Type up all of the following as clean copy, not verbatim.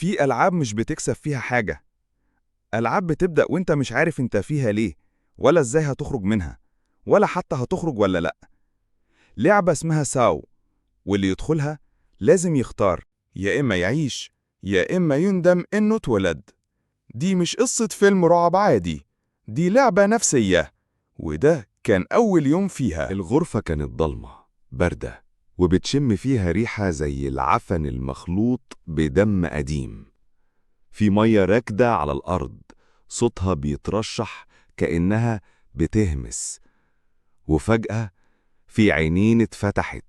في ألعاب مش بتكسب فيها حاجة، ألعاب بتبدأ وانت مش عارف انت فيها ليه، ولا ازاي هتخرج منها، ولا حتى هتخرج ولا لأ. لعبة اسمها ساو، واللي يدخلها لازم يختار يا إما يعيش يا إما يندم إنه اتولد. دي مش قصة فيلم رعب عادي، دي لعبة نفسية، وده كان أول يوم فيها. الغرفة كانت ضلمة باردة، وبتشم فيها ريحة زي العفن المخلوط بدم قديم. في مية راكدة على الأرض، صوتها بيترشح كأنها بتهمس. وفجأة في عينين اتفتحت.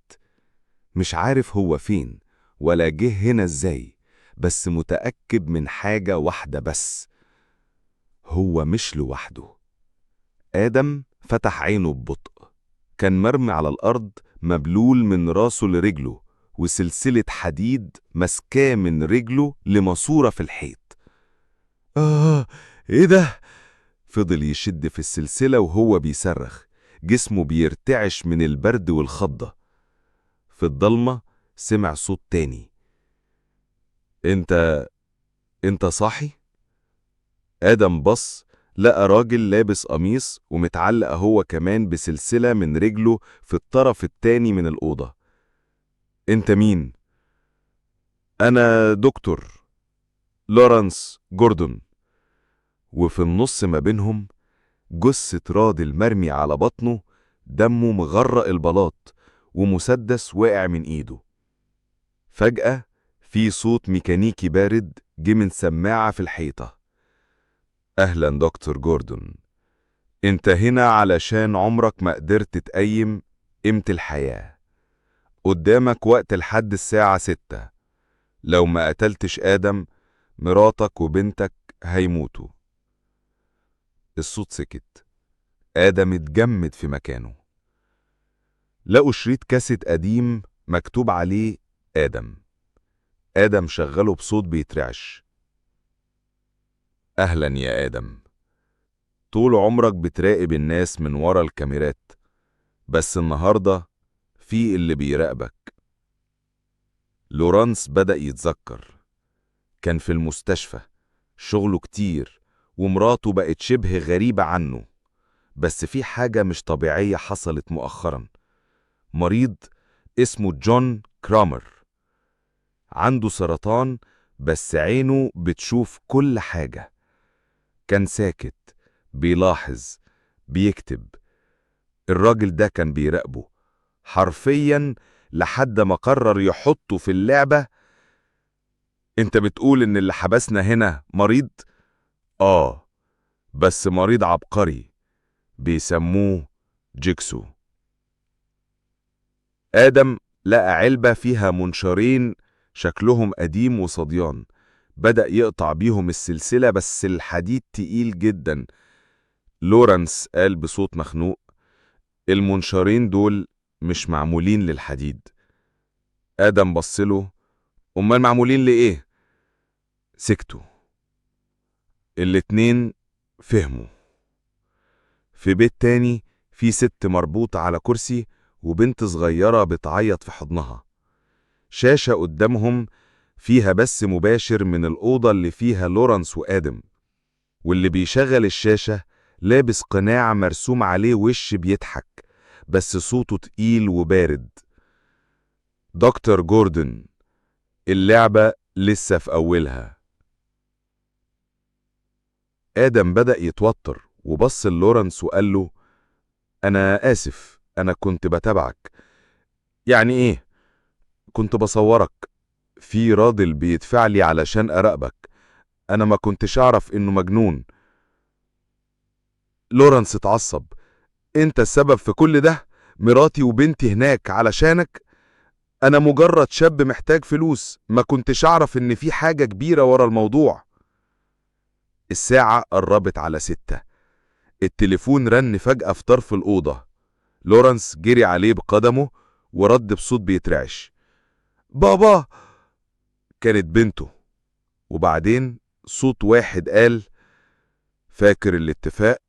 مش عارف هو فين ولا جه هنا ازاي، بس متأكد من حاجة واحدة بس: هو مش لوحده. آدم فتح عينه ببطء. كان مرمي على الأرض، مبلول من راسه لرجله، وسلسلة حديد مسكاه من رجله لماسورة في الحيط. آه، إيه ده؟ فضل يشد في السلسلة وهو بيصرخ، جسمه بيرتعش من البرد والخضة. في الضلمة سمع صوت تاني: انت انت صاحي؟ آدم بص، لقى راجل لابس قميص ومتعلق هو كمان بسلسلة من رجله في الطرف التاني من الأوضة. انت مين؟ أنا دكتور لورنس جوردون. وفي النص ما بينهم جثة راجل مرمي على بطنه، دمه مغرق البلاط، ومسدس واقع من ايده. فجأة في صوت ميكانيكي بارد جه من سماعة في الحيطة: أهلا دكتور جوردون، انت هنا علشان عمرك ما قدرت تقيم قيمة الحياة. قدامك وقت لحد الساعة 6، لو ما قتلتش آدم مراتك وبنتك هيموتوا. الصوت سكت. آدم اتجمد في مكانه. لقوا شريط كاسيت قديم مكتوب عليه آدم. آدم شغله بصوت بيترعش: أهلا يا آدم، طول عمرك بتراقب الناس من ورا الكاميرات، بس النهاردة في اللي بيراقبك. لورانس بدأ يتذكر. كان في المستشفى، شغله كتير، ومراته بقت شبه غريبة عنه. بس في حاجة مش طبيعية حصلت مؤخرا. مريض اسمه جون كرامر، عنده سرطان، بس عينه بتشوف كل حاجة. كان ساكت، بيلاحظ، بيكتب. الراجل ده كان بيراقبه حرفيا لحد ما قرر يحطه في اللعبة. انت بتقول ان اللي حبسنا هنا مريض؟ آه، بس مريض عبقري، بيسموه جيكسو. آدم لقى علبة فيها منشارين شكلهم قديم وصديان. بدأ يقطع بيهم السلسلة، بس الحديد تقيل جدا. لورنس قال بصوت مخنوق: المنشارين دول مش معمولين للحديد. آدم بصله: أمال معمولين لإيه؟ سكتوا. الاتنين فهموا. في بيت تاني في ست مربوطة على كرسي وبنت صغيرة بتعيط في حضنها. شاشة قدامهم فيها بث مباشر من الأوضة اللي فيها لورنس وآدم، واللي بيشغل الشاشة لابس قناع مرسوم عليه وش بيضحك، بس صوته تقيل وبارد: دكتور جوردن، اللعبة لسه في أولها. آدم بدأ يتوتر وبص لورنس وقال له: أنا آسف، أنا كنت بتابعك. يعني إيه؟ كنت بصورك، في راجل بيدفع لي علشان أراقبك، أنا ما كنتش أعرف إنه مجنون. لورنس اتعصب: أنت السبب في كل ده، مراتي وبنتي هناك علشانك، أنا مجرد شاب محتاج فلوس، ما كنتش أعرف إن في حاجة كبيرة ورا الموضوع. الساعة قربت على 6. التليفون رن فجأة في طرف الأوضة. لورنس جري عليه بقدمه ورد بصوت بيترعش: بابا. كانت بنته. وبعدين صوت واحد قال: فاكر الاتفاق؟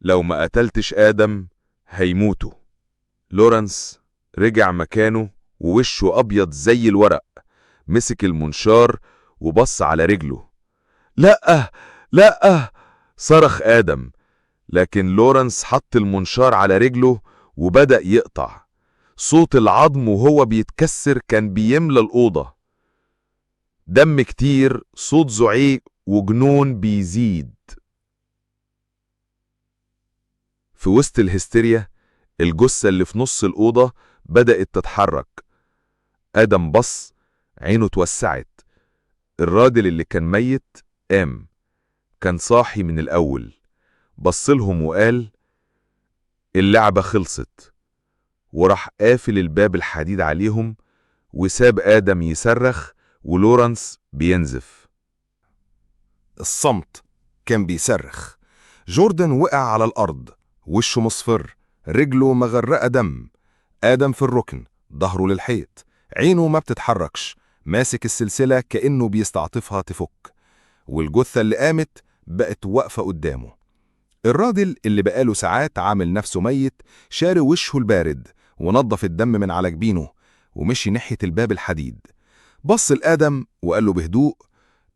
لو ما قتلتش آدم هيموتوا. لورنس رجع مكانه ووشه أبيض زي الورق، مسك المنشار وبص على رجله. لأ لأ، صرخ آدم، لكن لورنس حط المنشار على رجله وبدأ يقطع. صوت العظم وهو بيتكسر كان بيملى الأوضة. دم كتير، صوت زعيق وجنون بيزيد. في وسط الهستيريا، الجثة اللي في نص الأوضة بدأت تتحرك. آدم بص، عينه اتوسعت. الراجل اللي كان ميت قام، كان صاحي من الأول. بصلهم وقال: اللعبة خلصت، وراح قافل الباب الحديد عليهم وساب آدم يصرخ ولورنس بينزف. الصمت كان بيصرخ. جوردن وقع على الأرض، وشه مصفر، رجله مغرقة دم. آدم في الركن، ظهره للحيط، عينه ما بتتحركش، ماسك السلسلة كأنه بيستعطفها تفك. والجثة اللي قامت بقت واقفة قدامه. الراجل اللي بقاله ساعات عامل نفسه ميت شاري وشه البارد ونظف الدم من على جبينه ومشي ناحية الباب الحديد. بص لآدم وقال له بهدوء: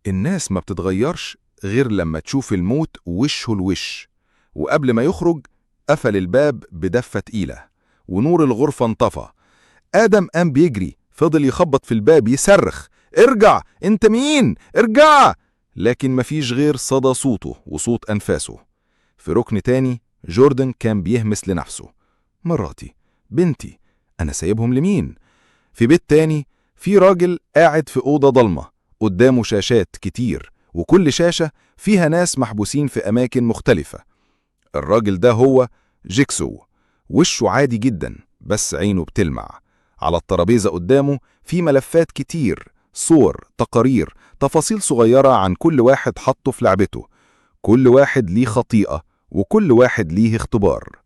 الناس ما بتتغيرش غير لما تشوف الموت وشه الوش. وقبل ما يخرج قفل الباب بدفة تقيلة ونور الغرفة انطفى. آدم قام بيجري، فضل يخبط في الباب يصرخ: ارجع، انت مين؟ ارجع! لكن مفيش غير صدى صوته وصوت أنفاسه. في ركن تاني جوردن كان بيهمس لنفسه: مراتي، بنتي، أنا سايبهم لمين؟ في بيت تاني في راجل قاعد في أوضة ضلمة، قدامه شاشات كتير، وكل شاشة فيها ناس محبوسين في أماكن مختلفة. الراجل ده هو جيكسو، وشه عادي جدا بس عينه بتلمع. على الترابيزة قدامه في ملفات كتير، صور، تقارير، تفاصيل صغيرة عن كل واحد حطه في لعبته. كل واحد ليه خطيئة وكل واحد ليه اختبار.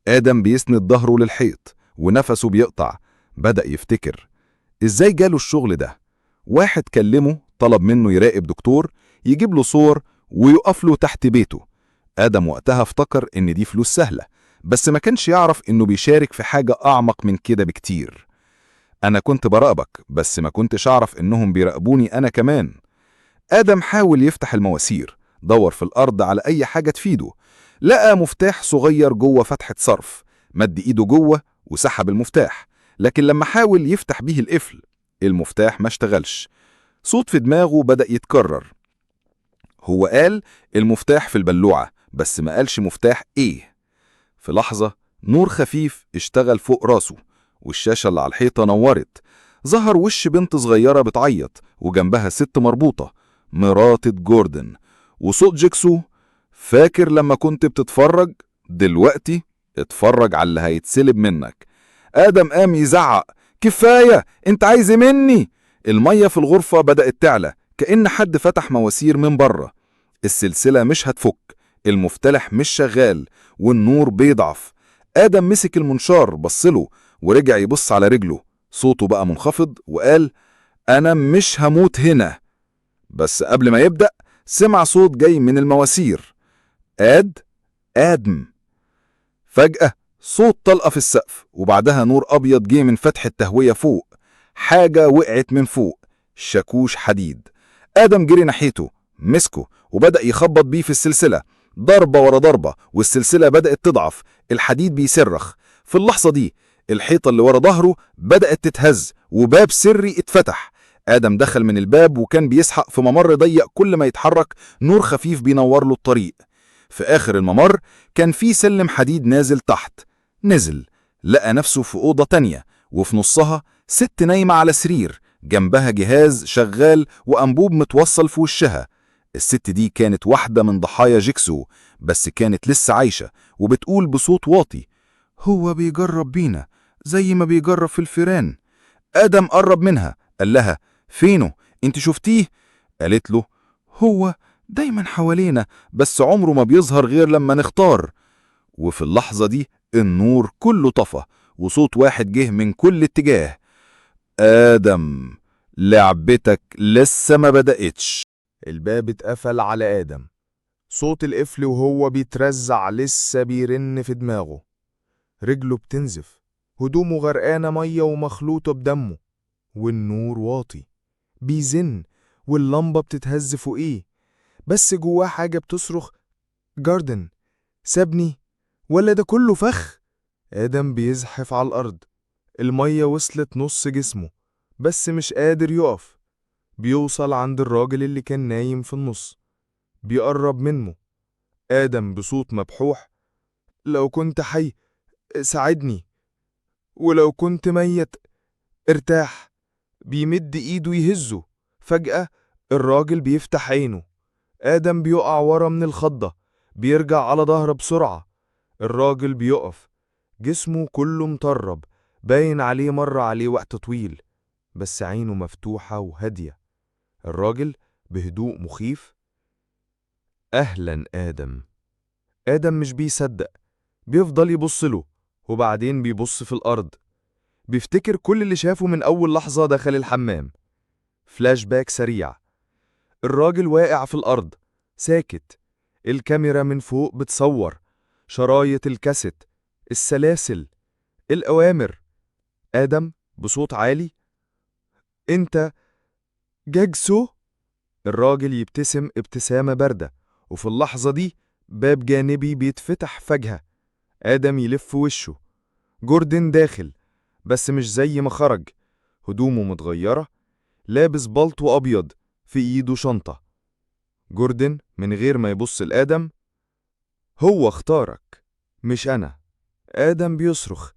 آدم بيسند ظهره للحيط ونفسه بيقطع. بدأ يفتكر إزاي جاله الشغل ده. واحد كلمه طلب منه يراقب دكتور، يجيب له صور ويقف له تحت بيته. آدم وقتها افتكر إن دي فلوس سهلة، بس ما كانش يعرف إنه بيشارك في حاجة أعمق من كده بكتير. أنا كنت براقبك، بس ما كنتش أعرف إنهم بيراقبوني أنا كمان. آدم حاول يفتح المواسير، دور في الأرض على أي حاجة تفيده. لقى مفتاح صغير جوه فتحة صرف، مد إيده جوه وسحب المفتاح، لكن لما حاول يفتح بيه القفل المفتاح ما اشتغلش. صوت في دماغه بدأ يتكرر. هو قال المفتاح في البلوعة، بس ما قالش مفتاح إيه. في لحظة نور خفيف اشتغل فوق راسه، والشاشة اللي على الحيطة نورت. ظهر وش بنت صغيرة بتعيط وجنبها ست مربوطة، مراتة جوردن. وصوت جيكسو: فاكر لما كنت بتتفرج؟ دلوقتي اتفرج على اللي هيتسلب منك. آدم قام يزعق: كفاية، انت عايز مني؟ المية في الغرفة بدأت تعلى كأن حد فتح مواسير من بره. السلسلة مش هتفك، المفتلح مش شغال، والنور بيضعف. آدم مسك المنشار، بصله ورجع يبص على رجله. صوته بقى منخفض وقال: أنا مش هموت هنا. بس قبل ما يبدأ سمع صوت جاي من المواسير: آد آدم. فجأة صوت طلقة في السقف، وبعدها نور أبيض جه من فتحة تهوية فوق. حاجة وقعت من فوق، شاكوش حديد. آدم جري ناحيته، مسكه وبدأ يخبط بيه في السلسلة، ضربة ورا ضربة، والسلسلة بدأت تضعف، الحديد بيصرخ. في اللحظة دي الحيطة اللي ورا ظهره بدأت تتهز وباب سري اتفتح. آدم دخل من الباب وكان بيسحق في ممر ضيق، كل ما يتحرك نور خفيف بينور له الطريق. في آخر الممر كان في سلم حديد نازل تحت. نزل، لقى نفسه في أوضة تانية، وفي نصها ست نايمة على سرير، جنبها جهاز شغال وأنبوب متوصل في وشها. الست دي كانت واحدة من ضحايا جيكسو، بس كانت لسه عايشة وبتقول بصوت واطي: هو بيجرب بينا زي ما بيجرب في الفيران. آدم قرب منها، قال لها: فينه؟ انت شفتيه؟ قالت له: هو دايما حوالينا، بس عمره ما بيظهر غير لما نختار. وفي اللحظة دي النور كله طفى، وصوت واحد جه من كل اتجاه: آدم، لعبتك لسه ما بدأتش. الباب اتقفل على آدم. صوت القفل وهو بيترزع لسه بيرن في دماغه. رجله بتنزف، هدومه غرقانة مية ومخلوطة بدمه، والنور واطي بيزن، واللمبة بتتهز فوقيه، بس جواه حاجة بتصرخ: جاردن سابني ولا ده كله فخ؟ آدم بيزحف على الأرض، المية وصلت نص جسمه بس مش قادر يقف. بيوصل عند الراجل اللي كان نايم في النص، بيقرب منه. آدم بصوت مبحوح: لو كنت حي ساعدني، ولو كنت ميت ارتاح. بيمد ايده يهزه. فجأة الراجل بيفتح عينه. آدم بيقع ورا من الخضة، بيرجع على ظهره بسرعة. الراجل بيقف، جسمه كله مطرب، باين عليه مر عليه وقت طويل، بس عينه مفتوحة وهادية. الراجل بهدوء مخيف: أهلا آدم. آدم مش بيصدق، بيفضل يبص له، وبعدين بيبص في الأرض، بيفتكر كل اللي شافه من أول لحظة دخل الحمام. فلاش باك سريع. الراجل واقع في الأرض ساكت، الكاميرا من فوق بتصور، شرايط الكاسيت، السلاسل، الأوامر. آدم بصوت عالي: أنت جاجسو؟ الراجل يبتسم ابتسامة باردة، وفي اللحظة دي باب جانبي بيتفتح فجأة. آدم يلف وشه، جوردن داخل، بس مش زي ما خرج، هدومه متغيرة، لابس بالطو أبيض، في إيده شنطة. جوردن من غير ما يبص لآدم: هو اختارك مش أنا. آدم بيصرخ: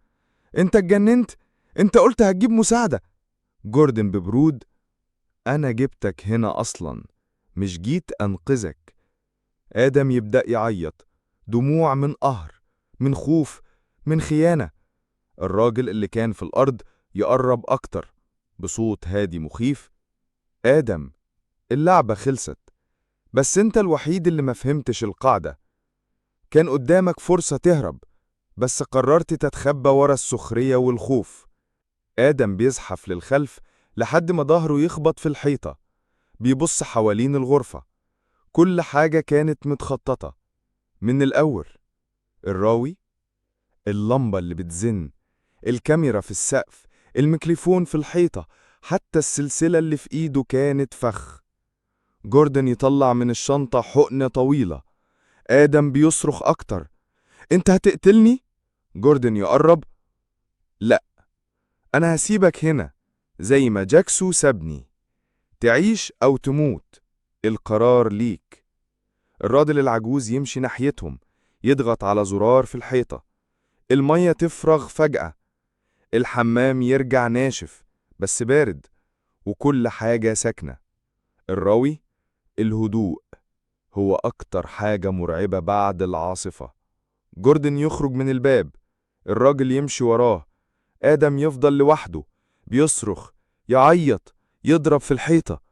أنت اتجننت؟ أنت قلت هتجيب مساعدة. جوردن ببرود: أنا جبتك هنا أصلا، مش جيت أنقذك. آدم يبدأ يعيط، دموع من قهر، من خوف، من خيانة. الراجل اللي كان في الأرض يقرب أكتر، بصوت هادي مخيف: آدم، اللعبة خلصت، بس أنت الوحيد اللي ما فهمتش القاعدة. كان قدامك فرصة تهرب، بس قررت تتخبى ورا السخرية والخوف. آدم بيزحف للخلف لحد ما ظهره يخبط في الحيطة. بيبص حوالين الغرفة، كل حاجة كانت متخططة من الأول. الراوي، اللمبة اللي بتزن، الكاميرا في السقف، الميكروفون في الحيطة، حتى السلسلة اللي في إيده كانت فخ. جوردن يطلع من الشنطة حقنة طويلة. آدم بيصرخ أكتر: أنت هتقتلني؟ جوردن يقرب: لا، أنا هسيبك هنا زي ما جاكسو سابني، تعيش أو تموت، القرار ليك. الراجل العجوز يمشي ناحيتهم، يضغط على زرار في الحيطة، المية تفرغ فجأة، الحمام يرجع ناشف بس بارد، وكل حاجة ساكنة. الراوي: الهدوء هو أكتر حاجة مرعبة بعد العاصفة. جوردن يخرج من الباب، الراجل يمشي وراه. آدم يفضل لوحده، بيصرخ، يعيط، يضرب في الحيطة،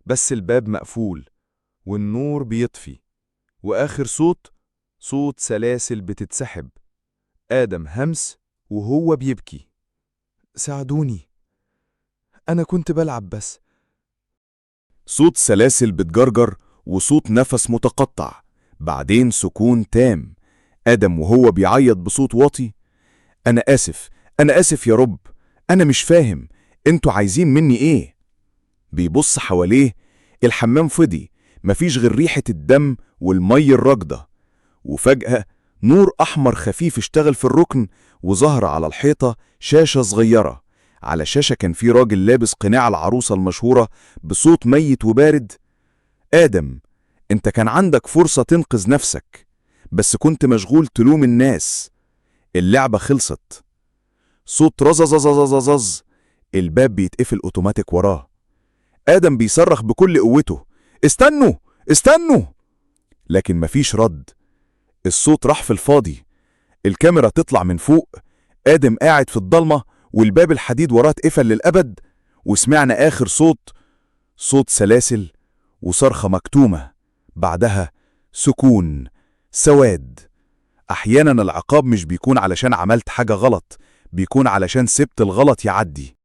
بس الباب مقفول والنور بيطفي، وآخر صوت، صوت سلاسل بتتسحب. آدم همس وهو بيبكي: ساعدوني، أنا كنت بلعب بس. صوت سلاسل بتجرجر وصوت نفس متقطع، بعدين سكون تام. آدم وهو بيعيط بصوت واطي: أنا آسف، أنا آسف يا رب، أنا مش فاهم، أنتوا عايزين مني إيه؟ بيبص حواليه، الحمام فضي، مفيش غير ريحة الدم والمي الراكدة. وفجأة نور أحمر خفيف اشتغل في الركن، وظهر على الحيطة شاشة صغيرة. على الشاشة كان في راجل لابس قناع العروسة المشهورة، بصوت ميت وبارد: آدم، أنت كان عندك فرصة تنقذ نفسك، بس كنت مشغول تلوم الناس. اللعبة خلصت. صوت رزززززز، الباب بيتقفل أوتوماتيك وراه. آدم بيصرخ بكل قوته: استنوا، استنوا! لكن مفيش رد. الصوت راح في الفاضي. الكاميرا تطلع من فوق، آدم قاعد في الضلمة والباب الحديد وراه اتقفل للأبد. وسمعنا آخر صوت، صوت سلاسل وصرخة مكتومة، بعدها سكون، سواد. أحيانا العقاب مش بيكون علشان عملت حاجة غلط، بيكون علشان سبت الغلط يعدي.